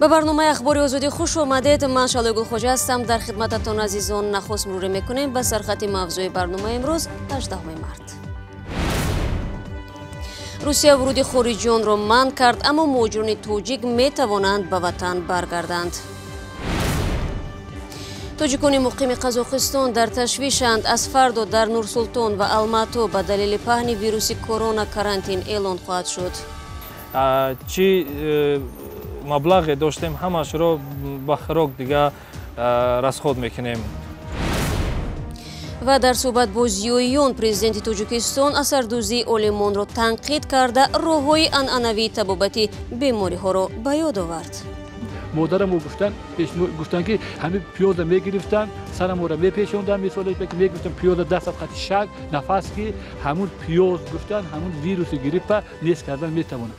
Ба барномаи ахбори озодӣ хуш омадед. Ман Шалои Гулхоҷа ҳастам. Дар хидмататон азизон нахуст муруре мекунем ба сархати мавзӯи барномаи имрӯз 18 март. Русия вуруди хориҷиёнро манъ кард, аммо муҳоҷирони тоҷик метавонанд ба ватан баргарданд. Тоҷикони муқими Қазоқистон дар ташвишанд. Аз фардо дар Нурсултон ва Алмато ба далели паҳни вируси корона карантин эълон хоҳад шуд. Чӣ маблағе доштем, ҳамашро ба хӯрок дига расход мекунем. Ва дар суҳбат бо зиёиён президенти Тоҷикистон асардӯзии олимонро танқид карда, роҳҳои анъанавии табобати бемориҳоро ба ёд овард. Модарамо гуфтанд, ки ҳамин пиёза мегирифтанд, сараморо мепешонданд, мисоле мегуфтанд пиёза дастат қати шак нафас, ки ҳамун пиёз гуфтанд ҳамун вируси гриппа нест кардан метавонад.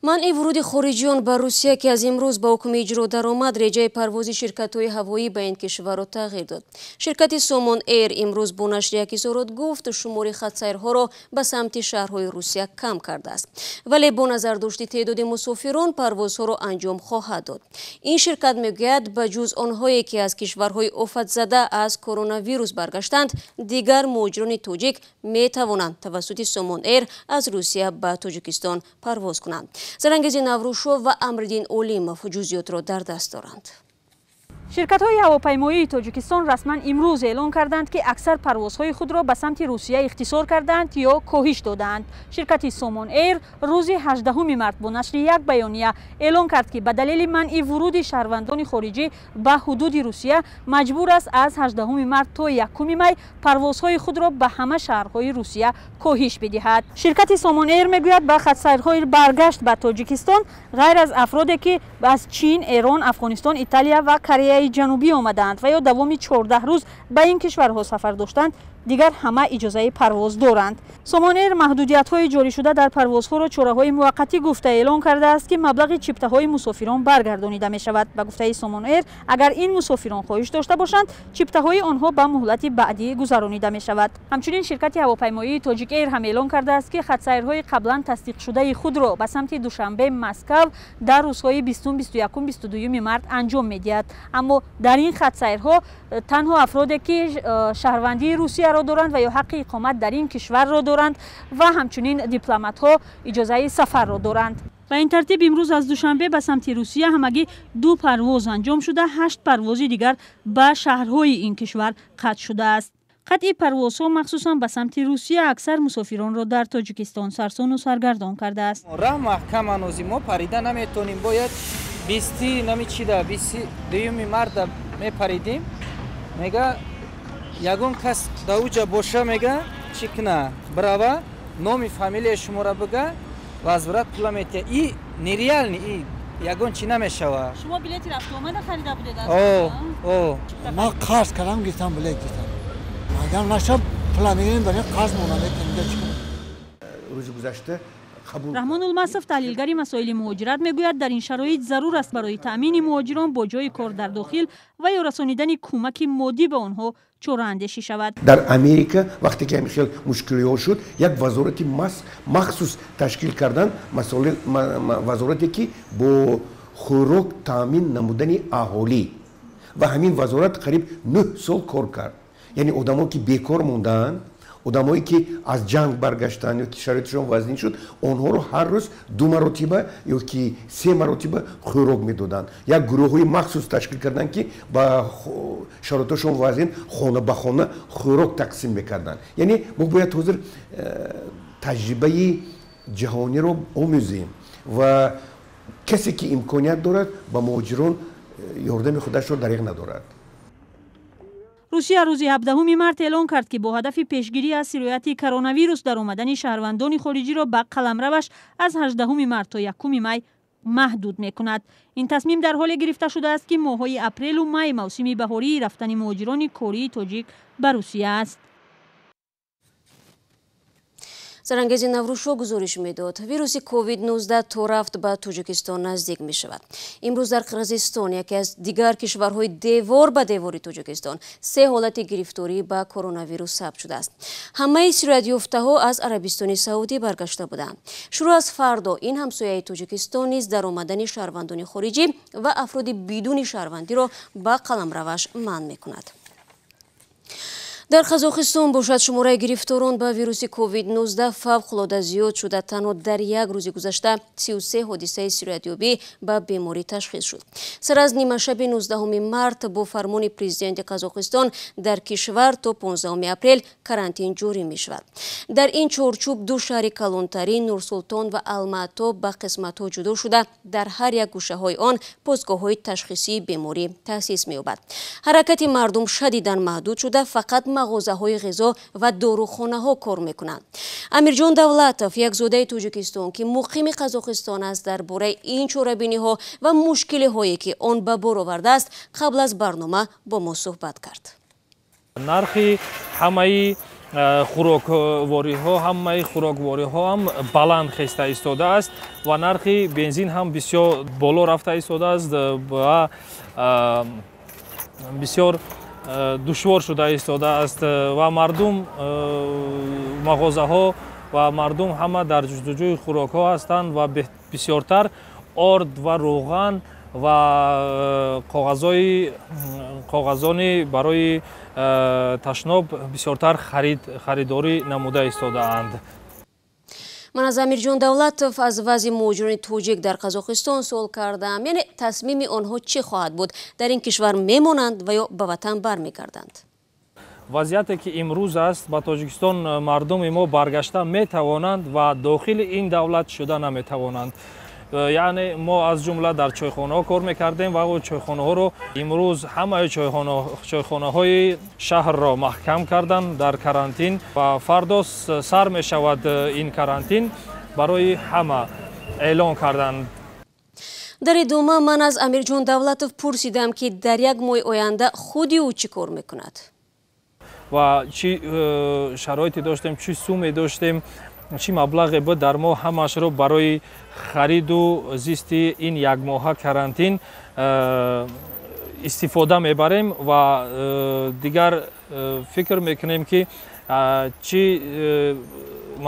Манъи вуруди хориҷиён ба Русия, ки аз имрӯз ба ҳукми иҷро даромад, реҷаи парвози ширкатҳои ҳавоӣ ба ин кишварро тағйир дод. Ширкати Сомон Эйр имрӯз бо нашри як изҳорот гуфт, шумори хатсайрҳоро ба самти шаҳрҳои Русия кам кардааст. Вале бо назардошти теъдоди мусофирон парвозҳоро анҷом хоҳад дод. Ин ширкат мегӯяд, ба ҷуз онҳое, ки аз кишварҳои офатзада аз коронавирус баргаштанд, дигар муҳоҷирони тоҷик метавонанд тавассути Сомон Эйр аз Русия ба Тоҷикистон парвоз кунанд. Зарангези Наврӯшов ва Амриддин Олимов ҷузъиётро дар даст доранд. Ширкатҳои ҳавопаймоии Тоҷикистон расман имрӯз эълон карданд, ки аксар парвозҳои худро ба самти Русия ихтисор карданд ё коҳиш додаанд. Ширкати Сомон Эйр рӯзи 18 март бо нашри як баёния эълон кард, ки ба далели манъи вуруди шаҳрвандони хориҷӣ ба ҳудуди Русия маҷбур аст аз 18 март то 1 май парвозҳои худро ба ҳама шаҳрҳои Русия коҳиш бидиҳад. Ширкати Сомон Эйр мегӯяд, ба хатсайрҳои баргашт ба Тоҷикистон ғайр аз афроде, ки аз Чин, Эрон, Афғонистон, Италия ва Кореяи ҷанубӣ омадаанд ва ё давоми 14 рӯз ба ин кишварҳо сафар доштанд, дигар ҳама иҷозаи парвоз доранд. Сомон Эйр маҳдудиятҳои ҷорӣшуда дар парвозҳоро чораҳои муваққатӣ гуфта эълон кардааст, ки маблағи чиптаҳои мусофирон баргардонида мешавад. Ба гуфтаи Сомон Эйр, агар ин мусофирон хоҳиш дошта бошанд, чиптаҳои онҳо ба муҳлати баъдӣ гузаронида мешавад. Ҳамчунин ширкати ҳавопаймоии Тоҷик Эйр ҳам эълон кардааст, ки хатсайрҳои қаблан тасдиқшудаи худро ба самти Душанбе, Москав дар рӯзҳои 20, 21, 22 март анҷом медиҳад. Аммо дар ин хатсайрҳо танҳо афроде, ки шаҳрвандии Русияро доранд ва ё ҳаққи иқомат дар ин кишварро доранд ва ҳамчунин дипломатҳо иҷозаи сафарро доранд. Ба ин тартиб имрӯз аз Душанбе ба самти Русия ҳамагӣ 2 парвоз анҷом шуда, 8 парвози дигар ба шаҳрҳои ин кишвар қатъ шудааст. Қатъи парвозҳо махсусан ба самти Русия аксар мусофиронро дар Тоҷикистон сарсону саргардон кардааст. Раҳ маҳкам анози мо парида наметонем, бояд 20 намичида 22 марта мепаридим. Мега ягон кас дауҷа боша, мега чӣ куна, брава номи фамилияи шуморо бига, возврат пула метия. И нереальный, и ягон чӣ намешава. Шумо билети рафтуомада харида будед? О, ман қарз кардам, гирифтам билет гирифтам. Агар наша пула мегирем, барои қарз монда метавонем. Рӯзи гузашта Раҳмон Улмасов, таҳлилгари масоили муҳоҷират, мегӯяд, дар ин шароит зарур аст барои таъмини муҳоҷирон бо ҷои кор дар дохил ва ё расонидани кӯмаки моддӣ ба онҳо чораандешӣ шавад. Дар Америка вақте ки ҳамин хел мушкилиҳо шуд, як вазорати махсус ташкил кардан, вазорате ки бо хӯрок таъмин намудани аҳолӣ, ва ҳамин вазорат қариб 9 сол кор кард. Яъне одамо ки бекор мондаанд, одамое ки аз ҷанг баргаштанд ё ки шароитшон вазнин шуд, онҳоро ҳар рӯз 2 маротиба ё ки 3 маротиба хӯрок медоданд. Як гурӯҳҳои махсус ташкил карданд, ки ба шароитошон вазнин хона ба хона хӯрок тақсим мекарданд. Яъне мо бояд ҳозир таҷрибаи ҷаҳониро омӯзем ва касе ки имконият дорад ба муҳоҷирон ёрдами худашро дариғ надорад. Русия рӯзи 17 март эълон кард, ки бо ҳадафи пешгирӣ аз сирояти коронавирус дар омадани шаҳрвандони хориҷиро ба қаламраваш аз 18 март то 1 май маҳдуд мекунад. Ин тасмим дар ҳоле гирифта шудааст, ки моҳҳои апрелу май мавсими баҳории рафтани муҳоҷирони кории тоҷик ба Русия аст. Зарангези Наврӯзшо гузориш медод. Вируси COVID-19 то рафт ба Тоҷикистон наздик мешавад. Имрӯз дар Қирғизистон, яке аз дигар кишварҳои девор ба девори Тоҷикистон, се ҳолати гирифторӣ ба коронавирус сабт шудааст. Ҳамаи сироятёфтаҳо аз Арабистони Саудӣ баргашта буданд. Шурӯъ аз фардо ин ҳамсояи Тоҷикистон низ даромадани шаҳрвандони хориҷӣ ва афроди бидуни шаҳрвандиро ба қаламраваш манъ мекунад. Дар Қазоқистон бошад, шумораи гирифторон ба вируси COVID-19 фавқулода зиёд шуда. Танҳо дар як рӯзи гузашта 33 ҳодисаи сироятёбӣ ба беморӣ ташхис шуд. Сар аз нимашаби 19 март бо фармони президенти Қазоқистон дар кишвар то 15 апрел карантин ҷорӣ мешавад. Дар ин чорчӯб ду шаҳри калонтарин, Нурсултон ва Алмато, ба қисматҳо ҷудо шуда, дар ҳар як гӯшаҳои он постгоҳҳои ташхисии беморӣ таъсис меёбад. Ҳаракати мардум шадидан маҳдуд шуда, фақат мағозаҳои ғизо ва дорухонаҳо кор мекунанд. Амирҷон Давлатов, як зодаи Тоҷикистон, ки муқими Қазоқистон аст, дар бораи ин чорабиниҳо ва мушкилиҳое, ки он ба бор овардааст, қабл аз барнома бо мо суҳбат кард. Нархи ҳамаи хӯроквориҳо, ҳамаи хӯроквориҳо ҳам баланд хеста истодааст ва нархи бензин ҳам бисёр боло рафта истодааст ва бисёр душвор шуда истодааст ва мардум, мағозаҳо ва мардум ҳама дар ҷустуҷӯи хӯрокҳо ҳастанд ва бисёртар орд ва рӯған ва коғазони барои ташноб бисёртар харидорӣ намуда истодаанд. Ман аз Амирҷон Давлатов аз вазъи муҳоҷирони тоҷик дар Қазоқистон суол кардам, яъне тасмими онҳо чӣ хоҳад буд? Дар ин кишвар мемонанд ва ё ба ватан бармегарданд? Вазъияте ки имрӯз аст, ба Тоҷикистон мардуми мо баргашта метавонанд ва дохили ин давлат шуда наметавонанд. Яъне мо аз ҷумла дар чойхонаҳо кор мекардем ва чойхонаҳоро имрӯз ҳамаи чойхонаҳои шаҳрро маҳкам карданд дар карантин ва фардо сар мешавад ин карантин, барои ҳама эълон карданд. Дар идома ман аз Амирҷон Давлатов пурсидам, ки дар як моҳи оянда худи ӯ чӣ кор мекунад. Ва чӣ шароите доштем, чӣ суме доштем, чӣ маблағе буд дар мо, ҳамаашро барои хариду зисти ин якмоҳа карантин истифода мебарем ва дигар фикр мекунем, ки чӣ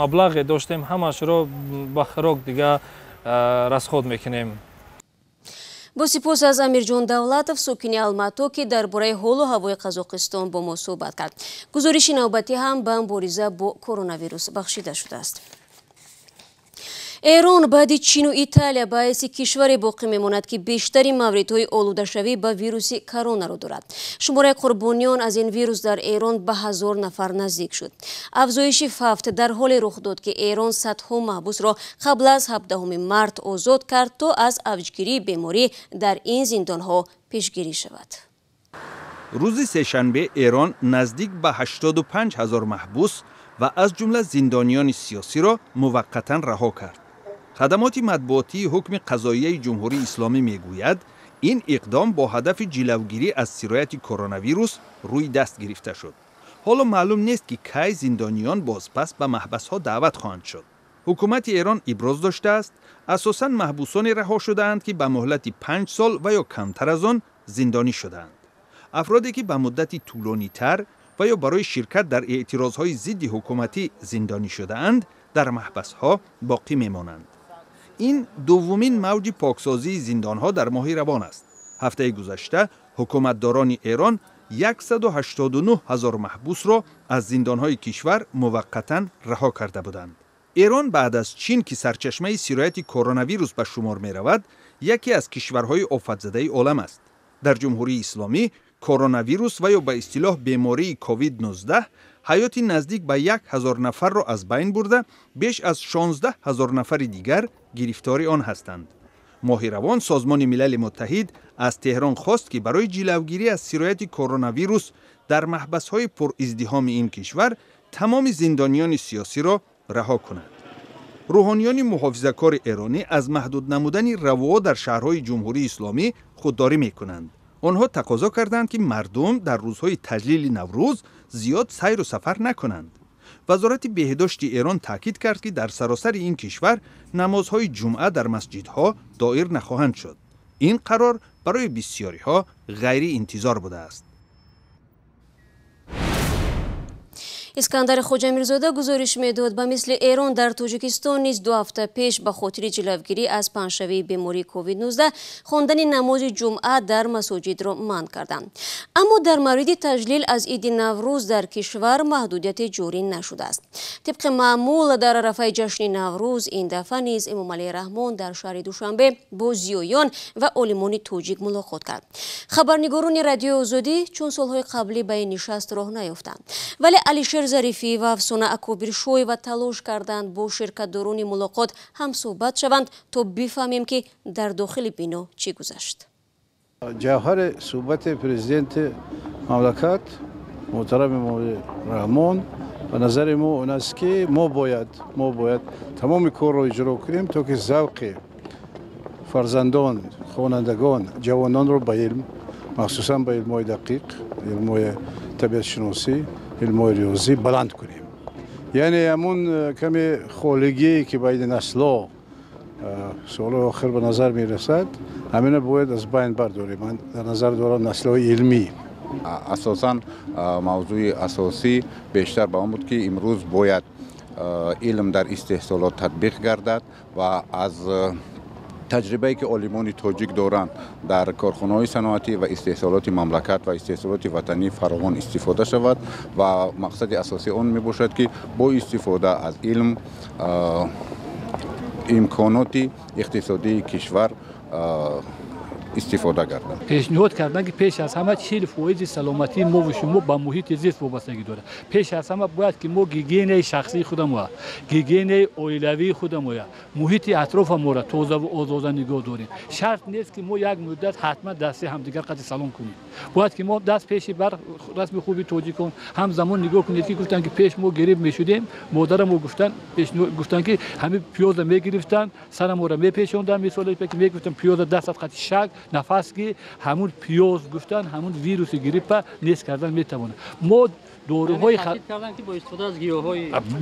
маблағе доштем, ҳамаашро ба хӯрок дигар расход мекунем. Бо сипос аз Амирҷон Давлатов, сокини Алмато, ки дар бораи ҳолу ҳавои Қазоқистон бо мо суҳбат кард. Гузориши навбатӣ ҳам ба мубориза бо коронавирус бахшида шудааст. Эрон баъди Чину Италия ба ҳайси кишваре боқӣ мемонад, ки бештари мавридҳои олудашавӣ ба вируси коронаро дорад. Шумораи қурбониён аз ин вирус дар Эрон ба 1000 нафар наздик шуд. Афзоиши фавт дар ҳоле рух дод, ки Эрон садҳо маҳбусро қабл аз 17 март озод кард, то аз авҷгирии беморӣ дар ин зиндонҳо пешгирӣ шавад. Рӯзи сешанбе Эрон наздик ба 85 ҳазор маҳбус ва аз ҷумла зиндониёни сиёсиро муваққатан раҳо кард. Хадамоти матбуотии ҳукми қазоияи Ҷумҳурии Исломӣ мегӯяд, ин иқдом бо ҳадафи ҷилавгирӣ аз сирояти коронавирус рӯи даст гирифта шуд. Ҳоло маълум нест, ки кай зиндониён бозпас ба маҳбасҳо даъват хоҳанд шуд. Ҳукумати Эрон иброз доштааст, асосан маҳбусоне раҳо шудаанд, ки ба муҳлати 5 сол ва ё камтар аз он зиндонӣ шудаанд. Афроде, ки ба муддати тӯлонитар ва ё барои ширкат дар эътирозҳои зидди ҳукуматӣ зиндонӣ шудаанд, дар маҳбасҳо боқӣ мемонанд. Ин дуввумин мавҷи поксозии зиндонҳо дар моҳи равон аст. Ҳафтаи гузашта ҳукуматдорони Эрон 189 ҳазор маҳбусро аз зиндонҳои кишвар муваққатан раҳо карда буданд. Эрон баъд аз Чин, ки сарчашмаи сирояти коронавирус ба шумор меравад, яке аз кишварҳои офатзадаи олам аст. Дар Ҷумҳурии Исломӣ коронавирус ва ё ба истилоҳ бемории COVID-19 ҳаёти наздик ба 1000 нафарро аз байн бурда, беш аз 16 ҳазор нафари дигар гирифтори он ҳастанд. Моҳи равон Созмони Милали Муттаҳид аз Теҳрон хост, ки барои ҷилавгирӣ аз сирояти коронавирус дар маҳбасҳои пуриздиҳоми ин кишвар тамоми зиндониёни сиёсиро раҳо кунад. Рӯҳониёни муҳофизакори эронӣ аз маҳдуд намудани равуо дар шаҳрҳои Ҷумҳурии Исломӣ худдорӣ мекунанд. Онҳо тақозо карданд, ки мардум дар рӯзҳои таҷлили Наврӯз зиёд сайру сафар накунанд. Вазорати беҳдошти Эрон таъкид кард, ки дар саросари ин кишвар намозҳои ҷумъа дар масҷидҳо доир нахоҳанд шуд. Ин қарор барои бисёриҳо ғайриинтизор будааст. Искандари Хоҷамирзода гузориш медод, ба мисли Эрон дар Тоҷикистон низ 2 ҳафта пеш ба хотири ҷилавгирӣ аз паҳншавии бемории COVID-19 хондани намози ҷумъа дар масоҷидро манъ карданд. Аммо дар мавриди таҷлил аз иди Наврӯз дар кишвар маҳдудияте ҷорӣ нашудааст. Тибқи маъмул дар арафаи ҷашни Наврӯз ин дафъа низ Эмомалӣ Раҳмон дар шаҳри Душанбе бо зиёён ва олимони тоҷик мулоқот кард. Хабарнигорони Радиои Озодӣ чун солҳои қаблӣ ба ин нишаст роҳ наёфтанд. Вале Алишер Зарифӣ ва Афсона Акобиршоева талош карданд бо ширкатдорони мулоқот ҳамсӯҳбат шаванд, то бифаҳмем, ки дар дохили бино чӣ гузашт. Ҷавҳари суҳбати президенти мамлакат муҳтарам Эмомалӣ Раҳмон ба назари мо он аст, ки мо бояд тамоми корро иҷро кунем, то ки завқи фарзандон, хонандагон, ҷавононро ба илм, махсусан ба илмҳои дақиқ, илмҳои табиатшиносӣ, илмҳои риёзӣ баланд кунем. Яъне ҳамун каме холигие, ки байни наслҳо солҳои охир ба назар мерасад, ҳамина бояд аз байн бардорем. Ман дар назар дорам наслҳои илмӣ. Асосан мавзӯи асосӣ бештар ба он буд, ки имрӯз бояд илм дар истеҳсолот татбиқ гардад ва аз таҷрибае, ки олимони тоҷик доранд, дар корхонаҳои саноатӣ ва истеҳсолоти мамлакат ва истеҳсолоти ватанӣ фаровон истифода шавад ва мақсади асосии он мебошад, ки бо истифода аз илм имконоти иқтисодии кишвар истифода гардад. Пешниҳод карданд, ки пеш аз ҳама 40% саломатии мо ва шумо ба муҳити зист вобастагӣ дорад. Пеш аз ҳама бояд, ки мо гигиенаи шахсии худамоя, гигиенаи оилавии худамоя, муҳити атрофаморо тозаву озода нигоҳ дорем. Шарт нест, ки мо як муддат ҳатман дасти ҳамдигар қадри салом кунем. Бояд, ки мо даст пеши бар расми хуби тоҷикон ҳамзамон нигоҳ кунед, ки гуфтанд, ки пеш мо гириб мешудем, модарамо гуфтанд, ки ҳамин пиёза мегирифтанд, сараморо мепешонданд, мисоле ки мегуфтанд пиёза дастат қати шак нафас ки ҳамун пиёз гуфтан ҳамун вируси гриппа нест кардан метавонад. Мо доруҳои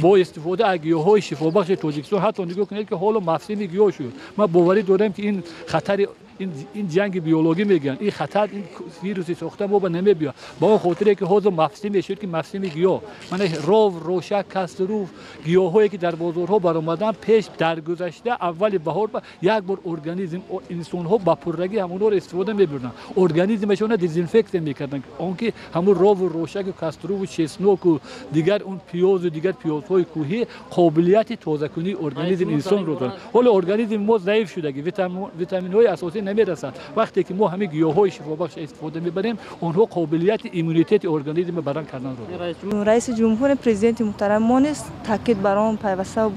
бо истифода аз гиёҳҳои шифобахши Тоҷикистон, ҳатто нигоҳ кунед, ки ҳоло мавсими гиёҳ шуд. Ман боварӣ дорам, ки ин хатари ин ҷанги биологӣ мегӯянд, ин хатар, ин вируси сохта мо ба намебиёд. Ба он хотире, ки ҳозир мавсиме шуд, ки мавсими гиёҳ, мана ров, рошак, каструф, гиёҳҳое, ки дар бозорҳо баромаданд, пеш дар гузашта аввали баҳор як бор организм инсонҳо ба пуррагӣ ҳамонҳоро истифода мебурданд, организмашонро дезинфексия мекарданд. Он ки ҳамун рову рошаку каструву чесноку дигар он пиёзу дигар пиёзҳои кӯҳӣ қобилияти тозакунии организми инсонро доранд. Ҳоло организми мо заиф шудаги, витаминҳои асосӣ намерасанд. Вақте ки мо ҳамин гиёҳҳои шифобахш истифода мебарем, онҳо қобилияти иммунитети организмро баланд карданро доранд. Раиси ҷумҳур, президенти муҳтарам мо низ таъкид бар он пайваста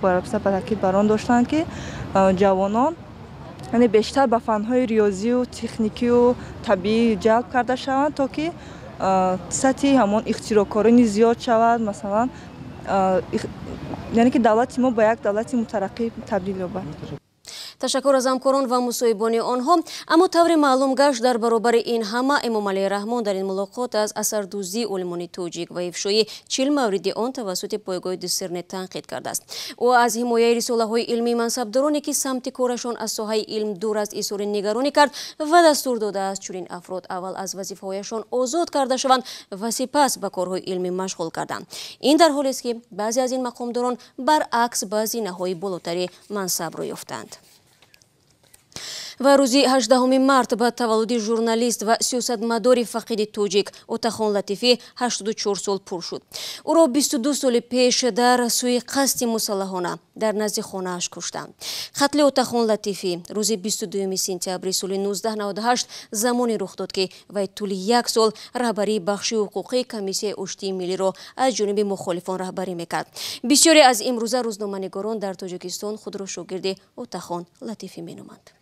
таъкид бар он доштанд, ки ҷавонон яъне бештар ба фанҳои риёзию техникию табиӣ ҷалб карда шаванд, то ки сатҳи ҳамон ихтироъкорони зиёд шавад, масалан, яъне ки давлати мо ба як давлати мутараққӣ табдил ёбад. Ташаккур аз ҳамкорон ва мусоҳибони онҳо. Аммо таври маълум гашт, дар баробари ин ҳама Эмомалӣ Раҳмон дар ин мулоқот аз асардӯзии олимони тоҷик ва ифшои 40 мавриди он тавассути пойгоҳи Диссернет танқид кардааст. Ӯ аз ҳимояи рисолаҳои илмии мансабдороне, ки самти корашон аз соҳаи илм дур аст, изҳори нигаронӣ кард ва дастур додааст, чунин афрод аввал аз вазифаҳояшон озод карда шаванд ва сипас ба корҳои илмӣ машғул карданд. Ин дар ҳолест, ки баъзе аз ин мақомдорон баръакс ба зинаҳои болотари мансаб рӯ ёфтанд. Ва рӯзи 18 март ба таваллуди журналист ва сиёсатмадори фақиди тоҷик Отахон Латифӣ 84 сол пур шуд. Ӯро 22 соли пеш дар сӯи қасди мусаллаҳона дар назди хонааш куштанд. Қатли Отахон Латифӣ рӯзи 22 сентябри соли 1998 замоне рух дод, ки вай тӯли як сол раҳбарии бахши ҳуқуқии комиссияи оштии миллиро аз ҷониби мухолифон раҳбарӣ мекард. Бисёре аз имрӯза рӯзноманигорон дар Тоҷикистон худро шогирди Отахон Латифӣ меноманд.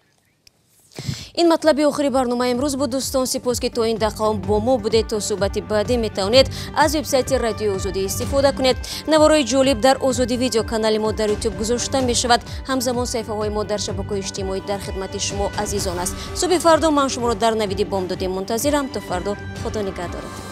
Ин матлаби охири барномаи имрӯз буд, дӯстон. Сипос, ки то ин дақиқа бо мо будед. То суҳбати баъдӣ метавонед аз вебсайти Радиои Озодӣ истифода кунед. Наворои ҷолиб дар Озодӣ видео канали мо дар Ютуб гузошта мешавад. Ҳамзамон саҳифаҳои мо дар шабакаҳои иҷтимоӣ дар хидмати шумо азизон аст. Субҳи фардо ман шуморо дар навиди бомдодӣ мунтазирам. То фардо, Худо нигаҳдорад.